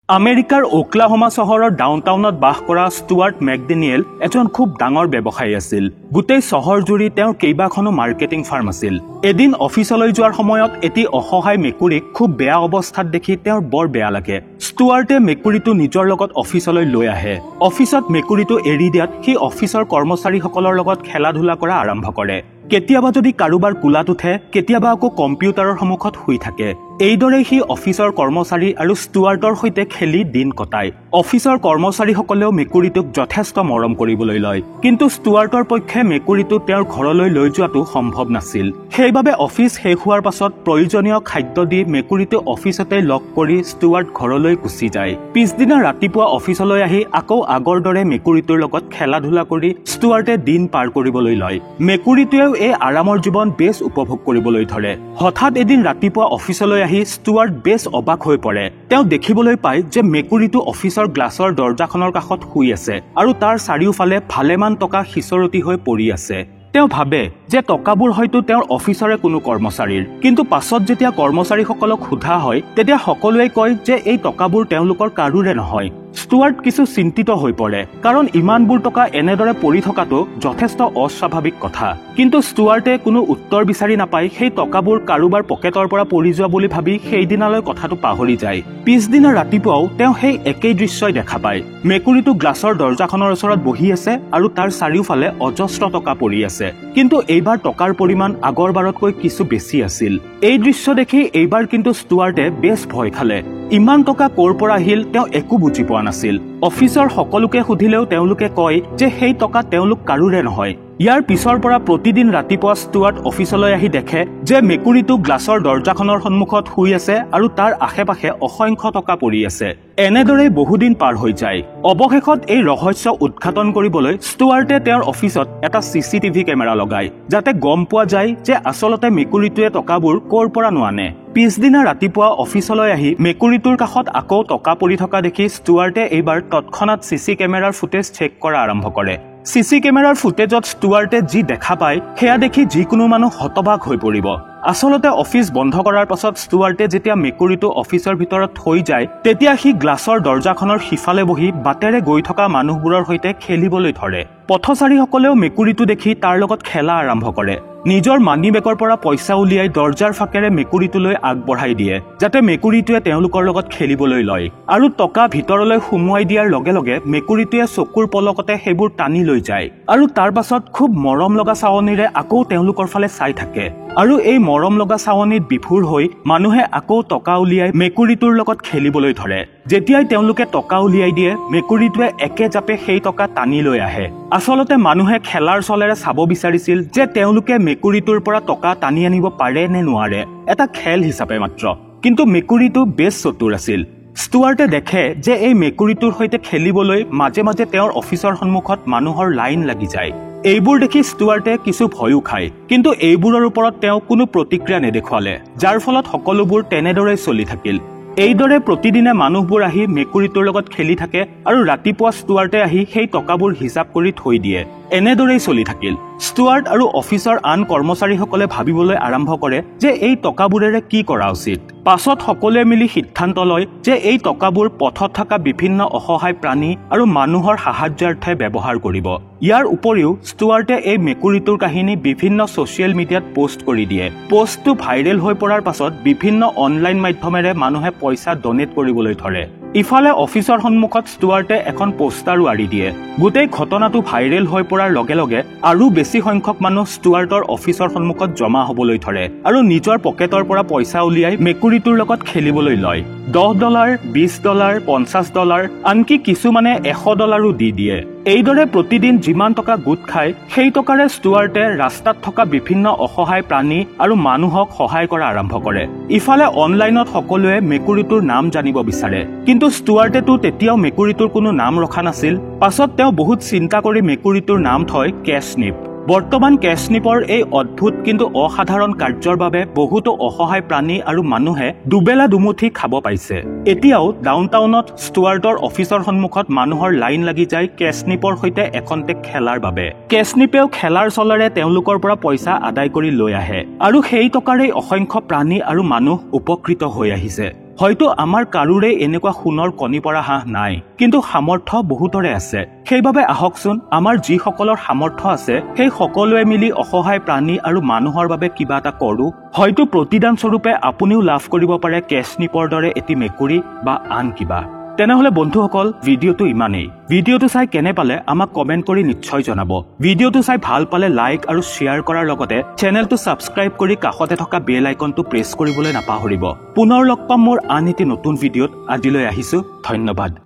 আমেৰিকাৰ ওকলাহোমা চহৰৰ ডাউনটাউনত বাস কৰা ষ্টুৱাৰ্ট মেকডেনিয়েল এজন খুব ডাঙৰ ব্যৱসায়ী আছিল। গোটেই চহৰ জুৰি তেওঁৰ কেইবাখনো মাৰ্কেটিং ফাৰ্ম আছিল। এদিন অফিচলৈ যোৱাৰ সময়ত এটি অসহায় মেকুৰীক খুব বেয়া অৱস্থাত দেখি তেওঁৰ বৰ বেয়া লাগে। ষ্টুৱাৰ্টে মেকুৰীটো নিজৰ লগত অফিচলৈ লৈ আহে। অফিচত মেকুৰীটো এৰি দিয়াত সি অফিচৰ কৰ্মচাৰীসকলৰ লগত খেলা ধূলা কৰা আৰম্ভ কৰে। কেতিয়াবা যদি কাৰোবাৰ কোলাত উঠে, কেতিয়াবা আকৌ কম্পিউটাৰৰ সন্মুখত শুই থাকে। এইদৰে সি অফিচৰ কৰ্মচাৰী আৰু ষ্টুৱাৰ্টৰ সৈতে খেলি দিন কটায়। অফিচৰ কৰ্মচাৰীসকলেও মেকুৰীটোক যথেষ্ট মৰম কৰিবলৈ লয়। কিন্তু ষ্টুৱাৰ্টৰ পক্ষে মেকুৰীটো তেওঁৰ ঘৰলৈ লৈ যোৱাটো সম্ভৱ নাছিল। সেইবাবে অফিচ শেষ হোৱাৰ পাছত প্ৰয়োজনীয় খাদ্য দি মেকুৰীটো অফিচতে লগ কৰি ষ্টুৱাৰ্ট ঘৰলৈ গুচি যায়। পিছদিনা ৰাতিপুৱা অফিচলৈ আহি আকৌ আগৰ দৰে মেকুৰীটোৰ লগত খেলা ধূলা কৰি ষ্টুৱাৰ্টে দিন পাৰ কৰিবলৈ লয়। মেকুৰীটোৱেও এই আৰামৰ জীৱন বেছ উপভোগ কৰিবলৈ ধৰে। হঠাৎ এদিন ৰাতিপুৱা অফিচলৈ আহি ষ্টুৱাৰ্ট বেছ অবাক হৈ পৰে। তেওঁ দেখিবলৈ পায় যে মেকুৰীটো অফিচৰ গ্লাছৰ দৰ্জাখনৰ কাষত শুই আছে আৰু তাৰ চাৰিওফালে ভালেমান টকা সিঁচৰতি হৈ পৰি আছে। তেওঁ ভাবে যে টকাবোৰ হয়তো তেওঁৰ অফিচৰে কোনো কৰ্মচাৰীৰ। কিন্তু পাছত যেতিয়া কৰ্মচাৰীসকলক সোধা হয়, তেতিয়া সকলোৱে কয় যে এই টকাবোৰ তেওঁলোকৰ কাৰোৰে নহয়। ষ্টুৱাৰ্ট কিছু চিন্তিত হৈ পৰে, কাৰণ ইমানবোৰ টকা এনেদৰে পৰি থকাটো যথেষ্ট অস্বাভাৱিক কথা। কিন্তু ষ্টুৱাৰ্টে কোনো উত্তৰ বিচাৰি নাপাই সেই টকাবোৰ কাৰোবাৰ পকেটৰ পৰা পৰি যোৱা বুলি ভাবি সেইদিনালৈ কথাটো পাহৰি যায়। পিছদিনা ৰাতিপুৱাও তেওঁ সেই একেই দৃশ্যই দেখা পায়। মেকুৰীটো গ্লাছৰ দৰ্জাখনৰ ওচৰত বহি আছে আৰু তাৰ চাৰিওফালে অজস্ৰ টকা পৰি আছে। কিন্তু এইবাৰ টকাৰ পৰিমাণ আগৰবাৰতকৈ কিছু বেছি আছিল। এই দৃশ্য দেখি এইবাৰ কিন্তু ষ্টুৱাৰ্টে বেছ ভয় খালে। ইমান টকা ক'ৰ পৰা আহিল তেওঁ একো বুজি পোৱা নাছিল। অফিচৰ সকলোকে সুধিলেও তেওঁলোকে কয় যে সেই টকা তেওঁলোক কাৰোৰে নহয়। ইয়াৰ পিছৰ পৰা প্ৰতিদিন ৰাতিপুৱা ষ্টুৱাৰ্ট অফিচলৈ আহি দেখে যে মেকুৰীটো গ্লাছৰ দৰ্জাখনৰ সন্মুখত শুই আছে আৰু তাৰ আশে পাশে অসংখ্য টকা পৰি আছে। এনেদৰেই বহুদিন পাৰ হৈ যায়। অৱশেষত এই ৰহস্য উদ্ঘাটন কৰিবলৈ ষ্টুৱাৰ্টে তেওঁৰ অফিচত এটা CCTV camera লগায়, যাতে গম পোৱা যায় যে আচলতে মেকুৰীটোৱে টকাবোৰ ক'ৰ পৰা নোৱানে। পিছদিনা ৰাতিপুৱা অফিচলৈ আহি মেকুৰীটোৰ কাষত আকৌ টকা পৰি থকা দেখি ষ্টুৱাৰ্টে এইবাৰ তৎক্ষণাত CC কেমেৰাৰ ফুটেজ চেক কৰা আৰম্ভ কৰে। CC কেমেৰাৰ ফুটেজত ষ্টুৱাৰ্টে যি দেখা পায় সেয়া দেখি যিকোনো মানুহ হতবাক হৈ পৰিব। আচলতে অফিচ বন্ধ কৰাৰ পাছত ষ্টুৱাৰ্টে যেতিয়া মেকুৰীটো অফিচৰ ভিতৰত থৈ যায়, তেতিয়া সি গ্লাছৰ দৰ্জাখনৰ সিফালে বহি বাটেৰে গৈ থকা মানুহবোৰৰ সৈতে খেলিবলৈ ধৰে। পথচাৰীসকলেও মেকুৰীটো দেখি তাৰ লগত খেলা আৰম্ভ কৰে। নিজৰ মানি বেগৰ পৰা পইচা উলিয়াই দৰ্জাৰ ফাঁকেৰে মেকুৰীটোলৈ আগবঢ়াই দিয়ে, যাতে মেকুৰীটোৱে তেওঁলোকৰ লগত খেলিবলৈ লয়। আৰু টকা ভিতৰলৈ সুমুৱাই দিয়াৰ লগে লগে মেকুৰীটোৱে চকুৰ পলকতে সেইবোৰ টানি লৈ যায় আৰু তাৰ পাছত খুব মৰম লগা চাৱনিৰে আকৌ তেওঁলোকৰ ফালে চাই থাকে। আৰু এই মৰম লগা চাৱনিত বিভোৰ হৈ মানুহে আকৌ টকা উলিয়াই মেকুৰীটোৰ লগত খেলিবলৈ ধৰে। যেতিয়াই তেওঁলোকে টকা উলিয়াই দিয়ে, মেকুৰীটোৱে একে জাপে সেই টকা টানি লৈ আহে। আচলতে মানুহে খেলাৰ চলেৰে চাব বিচাৰিছিল যে তেওঁলোকে মেকুৰীটোৰ পৰা টকা টানি আনিব পাৰে নে নোৱাৰে, এটা খেল হিচাপে মাত্ৰ। কিন্তু মেকুৰীটো বেছ চতুৰ আছিল। ষ্টুৱাৰ্টে দেখে যে এই মেকুৰীটোৰ সৈতে খেলিবলৈ মাজে মাজে তেওঁৰ অফিচৰ সন্মুখত মানুহৰ লাইন লাগি যায়। এইবোৰ দেখি ষ্টুৱাৰ্টে কিছু ভয়ো খায়, কিন্তু এইবোৰৰ ওপৰত তেওঁ কোনো প্ৰতিক্ৰিয়া নেদেখুৱালে, যাৰ ফলত সকলোবোৰ তেনেদৰেই চলি থাকিল। এইদৰে প্ৰতিদিনে মানুহবোৰ আহি মেকুৰীটোৰ লগত খেলি থাকে আৰু ৰাতিপুৱা ষ্টুৱাৰ্টে আহি সেই টকাবোৰ হিচাপ কৰি থৈ দিয়ে। এনেদৰেই চলি থাকিল। ষ্টুৱাৰ্ট আৰু অফিচৰ আন কৰ্মচাৰীসকলে ভাবিবলৈ আৰম্ভ কৰে যে এই টকাবোৰেৰে কি কৰা উচিত। পাছত সকলোৱে মিলি সিদ্ধান্ত লয় যে এই টকাবোৰ পথত থকা বিভিন্ন অসহায় প্ৰাণী আৰু মানুহৰ সাহায্যাৰ্থে ব্যৱহাৰ কৰিব। ইয়াৰ উপৰিও ষ্টুৱাৰ্টে এই মেকুৰীটোৰ কাহিনী বিভিন্ন ছ'চিয়েল মিডিয়াত পোষ্ট কৰি দিয়ে। পোষ্টটো ভাইৰেল হৈ পৰাৰ পাছত বিভিন্ন অনলাইন মাধ্যমেৰে মানুহে পইচা ডনেট কৰিবলৈ ধৰে। ইফালে অফিচৰ সন্মুখত ষ্টুৱাৰ্টে এখন পোষ্টাৰো আঁৰি দিয়ে। গোটেই ঘটনাটো ভাইৰেল হৈ পৰাৰ লগে লগে আৰু বেছি সংখ্যক মানুহ ষ্টুৱাৰ্টৰ অফিচৰ সন্মুখত জমা হ'বলৈ ধৰে আৰু নিজৰ পকেটৰ পৰা পইচা উলিয়াই মেকুৰীটোৰ লগত খেলিবলৈ লয়। $10, $20, $50, আনকি কিছুমানে $100 দি দিয়ে। এইদৰে প্ৰতিদিন যিমান টকা গোট খায়, সেই টকাৰে ষ্টুৱাৰ্টে ৰাস্তাত থকা বিভিন্ন অসহায় প্ৰাণী আৰু মানুহক সহায় কৰা আৰম্ভ কৰে। ইফালে অনলাইনত সকলোৱে মেকুৰীটোৰ নাম জানিব বিচাৰে, কিন্তু ষ্টুৱাৰ্টেতো তেতিয়াও মেকুৰীটোৰ কোনো নাম ৰখা নাছিল। পাছত তেওঁ বহুত চিন্তা কৰি মেকুৰীটোৰ নাম থয় কেছনিপ। বৰ্তমান কেছনিপৰ এই অদ্ভুত কিন্তু অসাধাৰণ কাৰ্যৰ বাবে বহুতো অসহায় প্ৰাণী আৰু মানুহে দুবেলা দুমুঠি খাব পাইছে। এতিয়াও ডাউনটাউনত ষ্টুৱাৰ্টৰ অফিচৰ সন্মুখত মানুহৰ লাইন লাগি যায় কেছনিপৰ সৈতে এখন্তেক খেলাৰ বাবে। কেছনিপেও খেলাৰ চলেৰে তেওঁলোকৰ পৰা পইচা আদায় কৰি লৈ আহে আৰু সেই টকাৰেই অসংখ্য প্ৰাণী আৰু মানুহ উপকৃত হৈ আহিছে। হয়তো আমাৰ কাৰোৰে এনেকুৱা সোণৰ কণী পৰা হাঁহ নাই, কিন্তু সামৰ্থ্য বহুতৰে আছে। সেইবাবে আহকচোন আমাৰ যিসকলৰ সামৰ্থ্য আছে সেই সকলোৱে মিলি অসহায় প্ৰাণী আৰু মানুহৰ বাবে কিবা এটা কৰোঁ। হয়তো প্ৰতিদান স্বৰূপে আপুনিও লাভ কৰিব পাৰে কেচনিপৰ দৰে এটি মেকুৰী বা আন কিবা। তেনেহ'লে বন্ধুসকল, ভিডিঅ'টো ইমানেই। ভিডিঅ'টো চাই কেনে পালে আমাক কমেণ্ট কৰি নিশ্চয় জনাব। ভিডিঅ'টো চাই ভাল পালে লাইক আৰু শ্বেয়াৰ কৰাৰ লগতে চেনেলটো ছাবস্ক্ৰাইব কৰি কাষতে থকা বেল আইকনটো প্ৰেছ কৰিবলৈ নাপাহৰিব। পুনৰ লগ পাম মোৰ আন এটি নতুন ভিডিঅ'ত। আজিলৈ আহিছোঁ, ধন্যবাদ।